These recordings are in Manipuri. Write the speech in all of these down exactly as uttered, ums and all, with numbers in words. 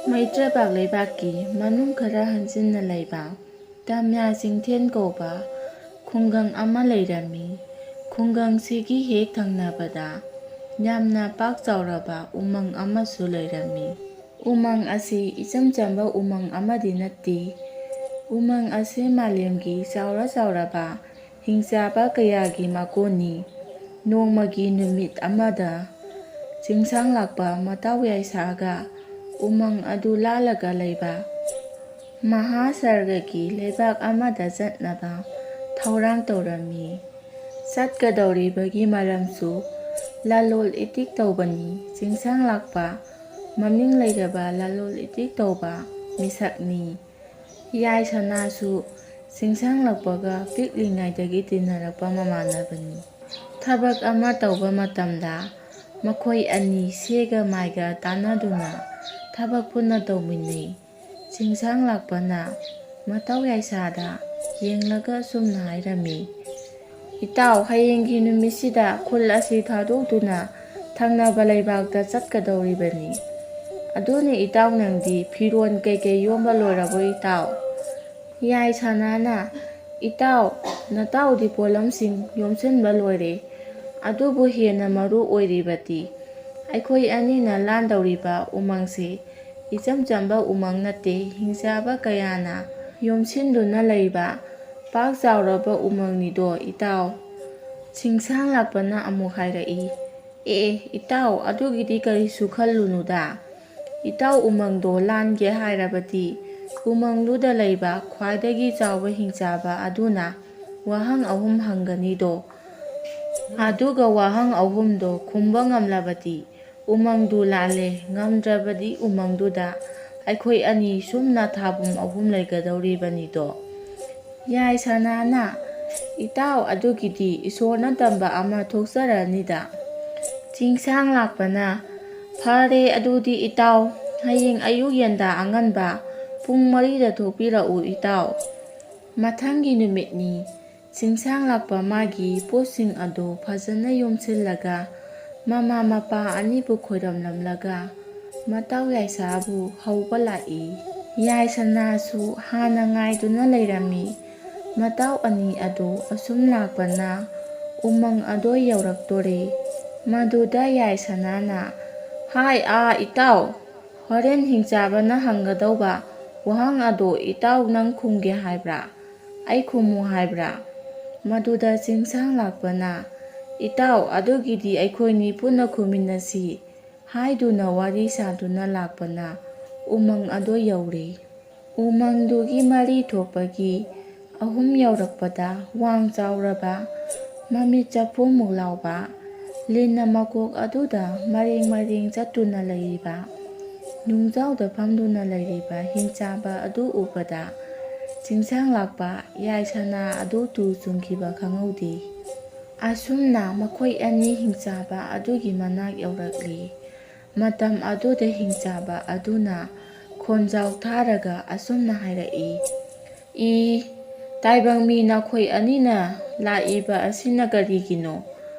ꯃꯩꯇ꯭ꯔꯄꯥꯛ ꯂꯩꯕꯥꯛꯀꯤ ꯃꯅꯨꯡ ꯈꯔ ꯍꯟꯖꯤꯟꯅ ꯂꯩꯕ ꯇꯝꯌꯥ ꯆꯤꯡꯊꯦꯟ ꯀꯧꯕ ꯈꯨꯡꯒꯪ ꯑꯃ ꯂꯩꯔꯝꯃꯤ꯫ ꯈꯨꯡꯒꯪꯁꯤꯒꯤ ꯍꯦꯛ ꯊꯪꯅꯕꯗ ꯌꯥꯝꯅ ꯄꯥꯛ ꯆꯥꯎꯔꯕ ꯎꯃꯪ ꯑꯃꯁꯨ ꯂꯩꯔꯝꯃꯤ꯫ ꯎꯃꯪ ꯑꯁꯤ ꯏꯆꯝ ꯆꯝꯕ ꯎꯃꯪ ꯑꯃꯗꯤ ꯅꯠꯇꯦ꯫ ꯎꯃꯪ ꯑꯁꯤ ꯃꯥꯂꯦꯝꯒꯤ ꯆꯥꯎꯔ ꯆꯥꯎꯔꯕ ꯍꯤꯡꯆꯥꯕ ꯀꯌꯥꯒꯤ ꯃꯀꯣꯟꯅꯤ꯫ ꯅꯣꯡꯃꯒꯤ ꯅꯨꯃꯤꯠ ꯑꯃꯗ ꯆꯤꯡꯁꯥꯡ ꯂꯥꯛꯄ ꯃꯇꯥꯎ ꯌꯥꯏꯁꯥꯒ ꯎꯃꯪ ꯑꯗꯨ ꯂꯥꯜꯂꯒ ꯂꯩꯕ ꯃꯍꯥꯁꯔꯒꯒꯤ ꯂꯩꯕꯥꯛ ꯑꯃꯗ ꯆꯠꯅꯕ ꯊꯧꯔꯥꯡ ꯇꯧꯔꯝꯃꯤ꯫ ꯆꯠꯀꯗꯧꯔꯤꯕꯒꯤ ꯃꯔꯝꯁꯨ ꯂꯂꯣꯜ ꯏꯇꯤꯛ ꯇꯧꯕꯅꯤ꯫ ꯆꯤꯡꯁꯥꯡ ꯂꯥꯛꯄ ꯃꯃꯤꯡ ꯂꯩꯔꯕ ꯂꯂꯣꯜ ꯏꯇꯤꯛ ꯇꯧꯕ ꯃꯤꯁꯛꯅꯤ꯫ ꯌꯥꯏꯁꯅꯥꯁꯨ ꯆꯤꯡꯁꯥꯡ ꯂꯥꯛꯄꯒ ꯄꯤꯛꯂꯤꯉꯩꯗꯒꯤ ꯇꯤꯟꯅꯔꯛꯄ ꯃꯃꯥꯟꯅꯕꯅꯤ꯫ ꯊꯕꯛ ꯑꯃ ꯇꯧꯕ ꯃꯇꯝꯗ ꯃꯈꯣꯏ ꯑꯅꯤ ꯁꯦꯒ ꯃꯥꯏꯒ ꯇꯥꯟꯅꯗꯨꯅ ꯊꯕꯛ ꯄꯨꯟꯅ ꯇꯧꯃꯤꯟꯅꯩ꯫ ꯆꯤꯡꯁꯥꯡ ꯂꯥꯛꯄꯅ ꯃꯇꯥꯎ ꯌꯥꯏꯁꯥꯗ ꯌꯦꯡꯂꯒ ꯑꯁꯨꯝꯅ ꯍꯥꯏꯔꯝꯃꯤ, "ꯏꯇꯥꯎ, ꯍꯌꯦꯡꯒꯤ ꯅꯨꯃꯤꯠꯁꯤꯗ ꯈꯨꯜ ꯑꯁꯤ ꯊꯥꯗꯣꯛꯇꯨꯅ ꯊꯪꯅꯕ ꯂꯩꯕꯥꯛꯇ ꯆꯠꯀꯗꯧꯔꯤꯕꯅꯤ꯫ ꯑꯗꯨꯅ ꯏꯇꯥꯎ, ꯅꯪꯗꯤ ꯐꯤꯔꯣꯜ ꯀꯩꯀꯩ ꯌꯣꯝꯕ ꯂꯣꯏꯔꯕꯣ ꯏꯇꯥꯎ?" ꯌꯥꯏꯁꯅꯥꯅ, "ꯏꯇꯥꯎ, ꯅꯇꯥꯎꯗꯤ ꯄꯣꯠꯂꯝꯁꯤꯡ ꯌꯣꯝꯁꯤꯟꯕ ꯂꯣꯏꯔꯦ꯫ ꯑꯗꯨꯕꯨ ꯍꯦꯟꯅ ꯃꯔꯨ ꯑꯣꯏꯔꯤꯕꯗꯤ ꯑꯩꯈꯣꯏ ꯑꯅꯤꯅ ꯂꯥꯟꯗꯧꯔꯤꯕ ꯎꯃꯪꯁꯤ ꯏꯆꯝ ꯆꯝꯕ ꯎꯃꯪ ꯅꯠꯇꯦ, ꯍꯤꯡꯆꯥꯕ ꯀꯌꯥꯅ ꯌꯣꯝꯁꯤꯟꯗꯨꯅ ꯂꯩꯕ ꯄꯥꯛ ꯆꯥꯎꯔꯕ ꯎꯃꯪꯅꯤꯗꯣ ꯏꯇꯥꯎ꯫" ꯆꯤꯡꯁꯥꯡ ꯂꯥꯛꯄꯅ ꯑꯃꯨꯛ ꯍꯥꯏꯔꯛꯏ, "ꯑꯦ, ꯑꯦ, ꯏꯇꯥꯎ, ꯑꯗꯨꯒꯤꯗꯤ ꯀꯔꯤꯁꯨ ꯈꯜꯂꯨꯅꯨꯗ꯫ ꯏꯇꯥꯎ, ꯎꯃꯪꯗꯣ ꯂꯥꯟꯒꯦ ꯍꯥꯏꯔꯕꯗꯤ ꯎꯃꯪꯗꯨꯗ ꯂꯩꯕ ꯈ꯭ꯋꯥꯏꯗꯒꯤ ꯆꯥꯎꯕ ꯍꯤꯡꯆꯥꯕ ꯑꯗꯨꯅ ꯋꯥꯍꯪ ꯑꯍꯨꯝ ꯍꯪꯒꯅꯤꯗꯣ꯫ ꯑꯗꯨꯒ ꯋꯥꯍꯪ ꯑꯍꯨꯝꯗꯣ ꯈꯨꯝꯕ ꯉꯝꯂꯕꯗꯤ ꯎꯃꯪꯗꯨ ꯂꯥꯜꯂꯦ, ꯉꯝꯗ꯭ꯔꯕꯗꯤ ꯎꯃꯪꯗꯨꯗ ꯑꯩꯈꯣꯏ ꯑꯅꯤ ꯁꯨꯝꯅ ꯊꯥꯕꯨꯝ ꯑꯍꯨꯝ ꯂꯩꯒꯗꯧꯔꯤꯕꯅꯤꯗꯣ꯫" ꯌꯥꯏꯁꯅꯥꯅ, "ꯏꯇꯥꯎ, ꯑꯗꯨꯒꯤꯗꯤ ꯏꯁꯣꯔꯅ ꯇꯝꯕ ꯑꯃ ꯊꯣꯛꯆꯔꯅꯤꯗ꯫" ꯆꯤꯡꯁꯥꯡ ꯂꯥꯛꯄꯅ, ꯐꯔꯦ, ꯑꯗꯨꯗꯤ ꯏꯇꯥꯎ, ꯍꯌꯦꯡ ꯑꯌꯨꯛ ꯌꯦꯟꯗꯥ ꯑꯉꯟꯕ ꯄꯨꯡ ꯃꯔꯤꯗ ꯊꯣꯛꯄꯤꯔꯛꯎ ꯏꯇꯥꯎ꯫ ꯃꯊꯪꯒꯤ ꯅꯨꯃꯤꯠꯅꯤ꯫ ꯆꯤꯡꯁꯥꯡ ꯂꯥꯛꯄ ꯃꯥꯒꯤ ꯄꯣꯠꯁꯤꯡ ꯑꯗꯨ ꯐꯖꯅ ꯌꯣꯝꯁꯤꯜꯂꯒ ꯃꯃꯥ ꯃꯄꯥ ꯑꯅꯤꯕꯨ ꯈꯣꯏꯔꯝꯂꯝꯂꯒ ꯃꯇꯥꯎ ꯌꯥꯏꯁꯥꯕꯨ ꯍꯧꯕ ꯂꯥꯛꯏ꯫ ꯌꯥꯏꯁꯅꯥꯁꯨ ꯍꯥꯟꯅ ꯉꯥꯏꯗꯨꯅ ꯂꯩꯔꯝꯃꯤ꯫ ꯃꯇꯥꯎ ꯑꯅꯤ ꯑꯗꯨ ꯑꯁꯨꯝ ꯂꯥꯛꯄꯅ ꯎꯃꯪ ꯑꯗꯣ ꯌꯧꯔꯛꯇꯣꯔꯦ꯫ ꯃꯗꯨꯗ ꯌꯥꯏꯁꯅꯥꯅ, "ꯍꯥꯏ ꯑꯥ ꯏꯇꯥꯎ, ꯍꯣꯔꯦꯟ ꯍꯤꯡꯆꯥꯕꯅ ꯍꯪꯒꯗꯧꯕ ꯋꯥꯍꯪ ꯑꯗꯣ ꯏꯇꯥꯎ ꯅꯪ ꯈꯨꯝꯒꯦ ꯍꯥꯏꯕ꯭ꯔꯥ? ꯑꯩ ꯈꯨꯝꯃꯨ ꯍꯥꯏꯕ꯭ꯔꯥ?" ꯃꯗꯨꯗ ꯆꯤꯡꯁꯥꯡ ꯂꯥꯛꯄꯅ, "ꯏꯇꯥꯎ, ꯑꯗꯨꯒꯤꯗꯤ ꯑꯩꯈꯣꯏꯅꯤ ꯄꯨꯟꯅ ꯈꯨꯝꯃꯤꯟꯅꯁꯤ" ꯍꯥꯏꯗꯨꯅ ꯋꯥꯔꯤ ꯁꯥꯗꯨꯅ ꯂꯥꯛꯄꯅ ꯎꯃꯪ ꯑꯗꯣ ꯌꯧꯔꯦ꯫ ꯎꯃꯪꯗꯨꯒꯤ ꯃꯔꯤ ꯊꯣꯛꯄꯒꯤ ꯑꯍꯨꯝ ꯌꯧꯔꯛꯄꯗ ꯋꯥꯡ ꯆꯥꯎꯔꯕ, ꯃꯃꯤꯠ ꯆꯐꯨꯃꯨꯛ ꯂꯥꯎꯕ, ꯂꯤꯟꯅ ꯃꯀꯣꯛ ꯑꯗꯨꯗ ꯃꯔꯦꯡ ꯃꯔꯦꯡ ꯆꯠꯇꯨꯅ ꯂꯩꯔꯤꯕ, ꯅꯨꯡꯖꯥꯎꯗ ꯐꯝꯗꯨꯅ ꯂꯩꯔꯤꯕ ꯍꯤꯡꯆꯥꯕ ꯑꯗꯨ ꯎꯕꯗ ꯆꯤꯡꯁꯥꯡ ꯂꯥꯛꯄ ꯌꯥꯏꯁꯅꯥ ꯑꯗꯨ ꯇꯨ ꯆꯨꯡꯈꯤꯕ ꯈꯪꯍꯧꯗꯦ꯫ ꯑꯁꯨꯝꯅ ꯃꯈꯣꯏ ꯑꯅꯤ ꯍꯤꯡꯆꯥꯕ ꯑꯗꯨꯒꯤ ꯃꯅꯥꯛ ꯌꯧꯔꯛꯂꯤ꯫ ꯃꯇꯝ ꯑꯗꯨꯗ ꯍꯤꯡꯆꯥꯕ ꯑꯗꯨꯅ ꯈꯣꯟꯖꯥꯎ ꯊꯥꯔꯒ ꯑꯁꯨꯝꯅ ꯍꯥꯏꯔꯛꯏ, "ꯏ, ꯇꯥꯏꯕꯪ ꯃꯤ ꯅꯈꯣꯏ ꯑꯅꯤꯅ ꯂꯥꯛꯏꯕ ꯑꯁꯤꯅ ꯀꯔꯤꯒꯤꯅꯣ?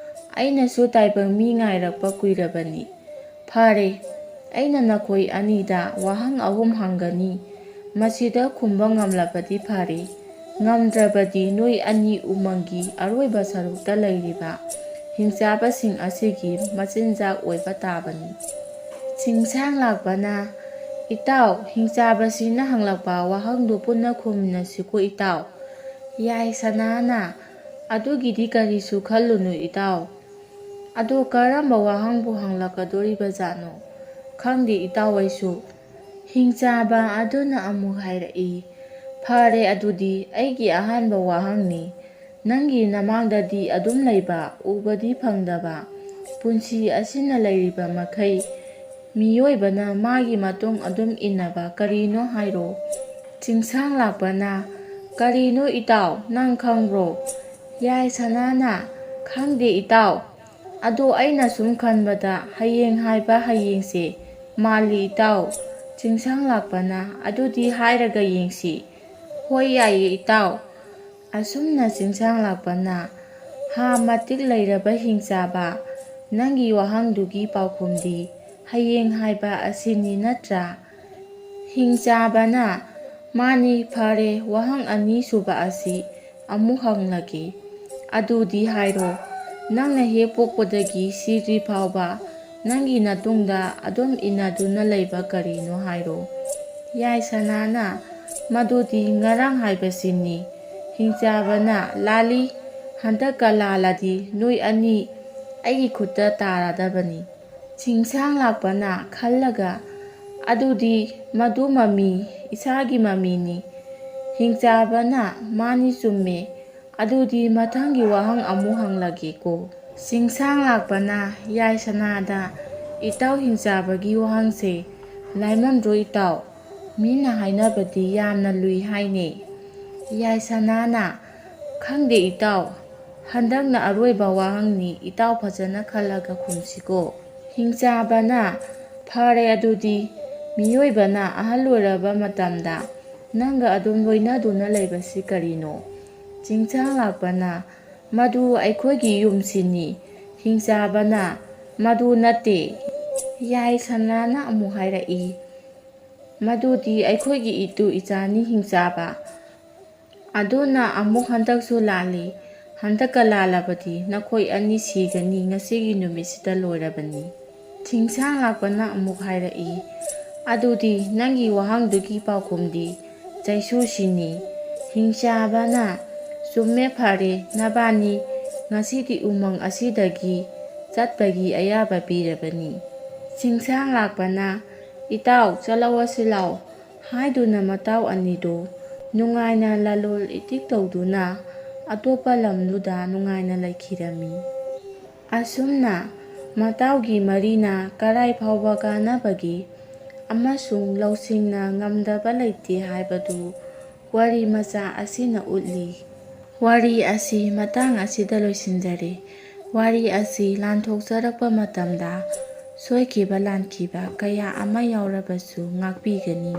ꯑꯩꯅꯁꯨ ꯇꯥꯏꯕꯪ ꯃꯤ ꯉꯥꯏꯔꯛꯄ ꯀꯨꯏꯔꯕꯅꯤ꯫ ꯐꯔꯦ, ꯑꯩꯅ ꯅꯈꯣꯏ ꯑꯅꯤꯗ ꯋꯥꯍꯪ ꯑꯍꯨꯝ ꯍꯪꯒꯅꯤ꯫ ꯃꯁꯤꯗ ꯈꯨꯝꯕ ꯉꯝꯂꯕꯗꯤ ꯐꯔꯦ, ꯉꯝꯗ꯭ꯔꯕꯗꯤ ꯅꯣꯏ ꯑꯅꯤ ꯎꯃꯪꯒꯤ ꯑꯔꯣꯏꯕ ꯁꯔꯨꯛꯇ ꯂꯩꯔꯤꯕ ꯍꯤꯡꯆꯥꯕꯁꯤꯡ ꯑꯁꯤꯒꯤ ꯃꯆꯤꯟꯖꯥꯛ ꯑꯣꯏꯕ ꯇꯥꯕꯅꯤ꯫" ꯆꯤꯡꯁꯥꯡ ꯂꯥꯛꯄꯅ, "ꯏꯇꯥꯎ, ꯍꯤꯡꯆꯥꯕꯁꯤꯅ ꯍꯪꯂꯛꯄ ꯋꯥꯍꯪꯗꯨ ꯄꯨꯟꯅ ꯈꯨꯝꯃꯤꯟꯅꯁꯤꯀꯣ ꯏꯇꯥꯎ꯫" ꯌꯥꯏꯁꯅꯥꯅ, "ꯑꯗꯨꯒꯤꯗꯤ ꯀꯔꯤꯁꯨ ꯈꯜꯂꯨꯅꯨ ꯏꯇꯥꯎ꯫ ꯑꯗꯣ ꯀꯔꯝꯕ ꯋꯥꯍꯪꯕꯨ ꯍꯪꯂꯛꯀꯗꯣꯔꯤꯕꯖꯥꯠꯅꯣ? ꯈꯪꯗꯦ ꯏꯇꯥꯎ ꯑꯩꯁꯨ꯫" ꯍꯤꯡꯆꯥꯕ ꯑꯗꯨꯅ ꯑꯃꯨꯛ ꯍꯥꯏꯔꯛꯏ, "ꯐꯔꯦ ꯑꯗꯨꯗꯤ, ꯑꯩꯒꯤ ꯑꯍꯥꯟꯕ ꯋꯥꯍꯪꯅꯤ꯫ ꯅꯪꯒꯤ ꯅꯃꯥꯡꯗꯗꯤ ꯑꯗꯨꯝ ꯂꯩꯕ, ꯎꯕꯗꯤ ꯐꯪꯗꯕ, ꯄꯨꯟꯁꯤ ꯑꯁꯤꯅ ꯂꯩꯔꯤꯕ ꯃꯈꯩ ꯃꯤꯑꯣꯏꯕꯅ ꯃꯥꯒꯤ ꯃꯇꯨꯡ ꯑꯗꯨꯝ ꯏꯟꯅꯕ ꯀꯔꯤꯅꯣ ꯍꯥꯏꯔꯣ?" ꯆꯤꯡꯁꯥꯡ ꯂꯥꯛꯄꯅ, "ꯀꯔꯤꯅꯣ ꯏꯇꯥꯎ, ꯅꯪ ꯈꯪꯕ꯭ꯔꯣ?" ꯌꯥꯏꯁꯅꯥꯅ, "ꯈꯪꯗꯦ ꯏꯇꯥꯎ, ꯑꯗꯣ ꯑꯩꯅ ꯁꯨꯝ ꯈꯟꯕꯗ ꯍꯌꯦꯡ ꯍꯥꯏꯕ ꯍꯌꯦꯡꯁꯦ ꯃꯥꯜꯂꯤ ꯏꯇꯥꯎ꯫ ꯆꯤꯡꯁꯥꯡ ꯂꯥꯛꯄꯅ, ꯑꯗꯨꯗꯤ ꯍꯥꯏꯔꯒ ꯌꯦꯡꯁꯤ꯫ ꯍꯣꯏ, ꯌꯥꯏꯌꯦ ꯏꯇꯥꯎ꯫ ꯑꯁꯨꯝꯅ ꯆꯤꯡꯁꯥꯡ ꯂꯥꯛꯄꯅ, ꯍꯥ ꯃꯇꯤꯛ ꯂꯩꯔꯕ ꯍꯤꯡꯆꯥꯕ, ꯅꯪꯒꯤ ꯋꯥꯍꯪꯗꯨꯒꯤ ꯄꯥꯎꯈꯨꯝꯗꯤ ꯍꯌꯦꯡ ꯍꯥꯏꯕ ꯑꯁꯤꯅꯤ ꯅꯠꯇ꯭ꯔꯥ? ꯍꯤꯡꯆꯥꯕꯅ, ꯃꯥꯅꯤ, ꯐꯔꯦ, ꯋꯥꯍꯪ ꯑꯅꯤꯁꯨꯕ ꯑꯁꯤ ꯑꯃꯨꯛ ꯍꯪꯂꯒꯦ꯫ ꯑꯗꯨꯗꯤ ꯍꯥꯏꯔꯣ, ꯅꯪꯅ ꯍꯦꯛ ꯄꯣꯛꯄꯗꯒꯤ ꯁꯤꯗ꯭ꯔꯤ ꯐꯥꯎꯕ ꯅꯪꯒꯤ ꯅꯇꯨꯡꯗ ꯑꯗꯨꯝ ꯏꯟꯅꯗꯨꯅ ꯂꯩꯕ ꯀꯔꯤꯅꯣ ꯍꯥꯏꯔꯣ? ꯌꯥꯏꯁꯅꯥꯅ, ꯃꯗꯨꯗꯤ ꯉꯔꯥꯡ ꯍꯥꯏꯕꯁꯤꯅꯤ꯫ ꯍꯤꯡꯆꯥꯕꯅ, ꯂꯥꯜꯂꯤ, ꯍꯟꯗꯛꯀ ꯂꯥꯜꯂꯗꯤ ꯅꯣꯏ ꯑꯅꯤ ꯑꯩꯒꯤ ꯈꯨꯠꯇ ꯇꯥꯔꯗꯕꯅꯤ꯫ ꯆꯤꯡꯁꯥꯡ ꯂꯥꯛꯄꯅ ꯈꯜꯂꯒ, ꯑꯗꯨꯗꯤ ꯃꯗꯨ ꯃꯃꯤ, ꯏꯁꯥꯒꯤ ꯃꯃꯤꯅꯤ꯫ ꯍꯤꯡꯆꯥꯕꯅ, ꯃꯥꯅꯤ ꯆꯨꯝꯃꯦ, ꯑꯗꯨꯗꯤ ꯃꯊꯪꯒꯤ ꯋꯥꯍꯪ ꯑꯃꯨꯛ ꯍꯪꯂꯒꯦꯀꯣ꯫ ꯆꯤꯡꯁꯥꯡ ꯂꯥꯛꯄꯅ ꯌꯥꯏꯁꯅꯥꯗ, ꯏꯇꯥꯎ ꯍꯤꯡꯆꯥꯕꯒꯤ ꯋꯥꯍꯪꯁꯦ ꯂꯥꯏꯃꯟꯗ꯭ꯔꯣ ꯏꯇꯥꯎ? ꯃꯤꯅ ꯍꯥꯏꯅꯕꯗꯤ ꯌꯥꯝꯅ ꯂꯨꯏ ꯍꯥꯏꯅꯦ꯫ ꯌꯥꯏꯁꯅꯥꯅ, ꯈꯪꯗꯦ ꯏꯇꯥꯎ, ꯍꯟꯗꯛꯅ ꯑꯔꯣꯏꯕ ꯋꯥꯍꯪꯅꯤ, ꯏꯇꯥꯎ ꯐꯖꯅ ꯈꯜꯂꯒ ꯈꯨꯝꯁꯤꯀꯣ꯫ ꯍꯤꯡꯆꯥꯕꯅ, ꯐꯔꯦ ꯑꯗꯨꯗꯤ, ꯃꯤꯑꯣꯏꯕꯅ ꯑꯍꯜ ꯑꯣꯏꯔꯕ ꯃꯇꯝꯗ ꯅꯪꯒ ꯑꯗꯨꯝ ꯂꯣꯏꯅꯗꯨꯅ ꯂꯩꯕꯁꯤ ꯀꯔꯤꯅꯣ? ꯆꯤꯡꯁꯥꯡ ꯂꯥꯛꯄꯅ, ꯃꯗꯨ ꯑꯩꯈꯣꯏꯒꯤ ꯌꯨꯝꯁꯤꯅꯤ꯫ ꯍꯤꯡꯆꯥꯕꯅ, ꯃꯗꯨ ꯅꯠꯇꯦ꯫ ꯌꯥꯏꯁꯅꯥꯅ ꯑꯃꯨꯛ ꯍꯥꯏꯔꯛꯏ, ꯃꯗꯨꯗꯤ ꯑꯩꯈꯣꯏꯒꯤ ꯏꯇꯨ ꯏꯆꯥꯅꯤ ꯍꯤꯡꯆꯥꯕ꯫ ꯑꯗꯨꯅ ꯑꯃꯨꯛ ꯍꯟꯗꯛꯁꯨ ꯂꯥꯜꯂꯤ꯫ ꯍꯟꯗꯛꯀ ꯂꯥꯜꯂꯕꯗꯤ ꯅꯈꯣꯏ ꯑꯅꯤ ꯁꯤꯒꯅꯤ, ꯉꯁꯤꯒꯤ ꯅꯨꯃꯤꯠꯁꯤꯗ ꯂꯣꯏꯔꯕꯅꯤ꯫ ꯆꯤꯡꯁꯥꯡ ꯂꯥꯛꯄꯅ ꯑꯃꯨꯛ ꯍꯥꯏꯔꯛꯏ, ꯑꯗꯨꯗꯤ ꯅꯪꯒꯤ ꯋꯥꯍꯪꯗꯨꯒꯤ ꯄꯥꯎꯈꯨꯝꯗꯤ ꯆꯩꯁꯨꯁꯤꯅꯤ꯫ ꯍꯤꯡꯆꯥꯕꯅ, ꯆꯨꯝꯃꯦ, ꯐꯔꯦ, ꯅꯕꯥꯅꯤ ꯉꯁꯤꯗꯤ ꯎꯃꯪ ꯑꯁꯤꯗꯒꯤ ꯆꯠꯄꯒꯤ ꯑꯌꯥꯕ ꯄꯤꯔꯕꯅꯤ꯫ ꯆꯤꯡꯁꯥꯡ ꯂꯥꯛꯄꯅ, ꯏꯇꯥꯎ, ꯆꯠꯂꯧꯔꯁꯤ ꯂꯥꯎ ꯍꯥꯏꯗꯨꯅ ꯃꯇꯥꯎ ꯑꯅꯤꯗꯨ ꯅꯨꯡꯉꯥꯏꯅ ꯂꯂꯣꯜ ꯏꯇꯤꯛ ꯇꯧꯗꯨꯅ ꯑꯇꯣꯞꯄ ꯂꯝꯗꯨꯗ ꯅꯨꯡꯉꯥꯏꯅ ꯂꯩꯈꯤꯔꯝꯃꯤ꯫ ꯑꯁꯨꯝꯅ ꯃꯇꯥꯎꯒꯤ ꯃꯔꯤꯅ ꯀꯔꯥꯏ ꯐꯥꯎꯕ ꯀꯥꯟꯅꯕꯒꯦ ꯑꯃꯁꯨꯡ ꯂꯧꯁꯤꯡꯅ ꯉꯝꯗꯕ ꯂꯩꯇꯦ ꯍꯥꯏꯕꯗꯨ ꯋꯥꯔꯤ ꯃꯆꯥ ꯑꯁꯤꯅ ꯎꯠꯂꯤ꯫ ꯋꯥꯔꯤ ꯑꯁꯤ ꯃꯇꯥꯡ ꯑꯁꯤꯗ ꯂꯣꯏꯁꯤꯟꯖꯔꯦ꯫ ꯋꯥꯔꯤ ꯑꯁꯤ ꯂꯥꯟꯊꯣꯛꯆꯔꯛꯄ ꯃꯇꯝꯗ ꯁꯣꯏꯈꯤꯕ ꯂꯥꯟꯈꯤꯕ ꯀꯌꯥ ꯑꯃ ꯌꯥꯎꯔꯕꯁꯨ ꯉꯥꯛꯄꯤꯒꯅꯤ꯫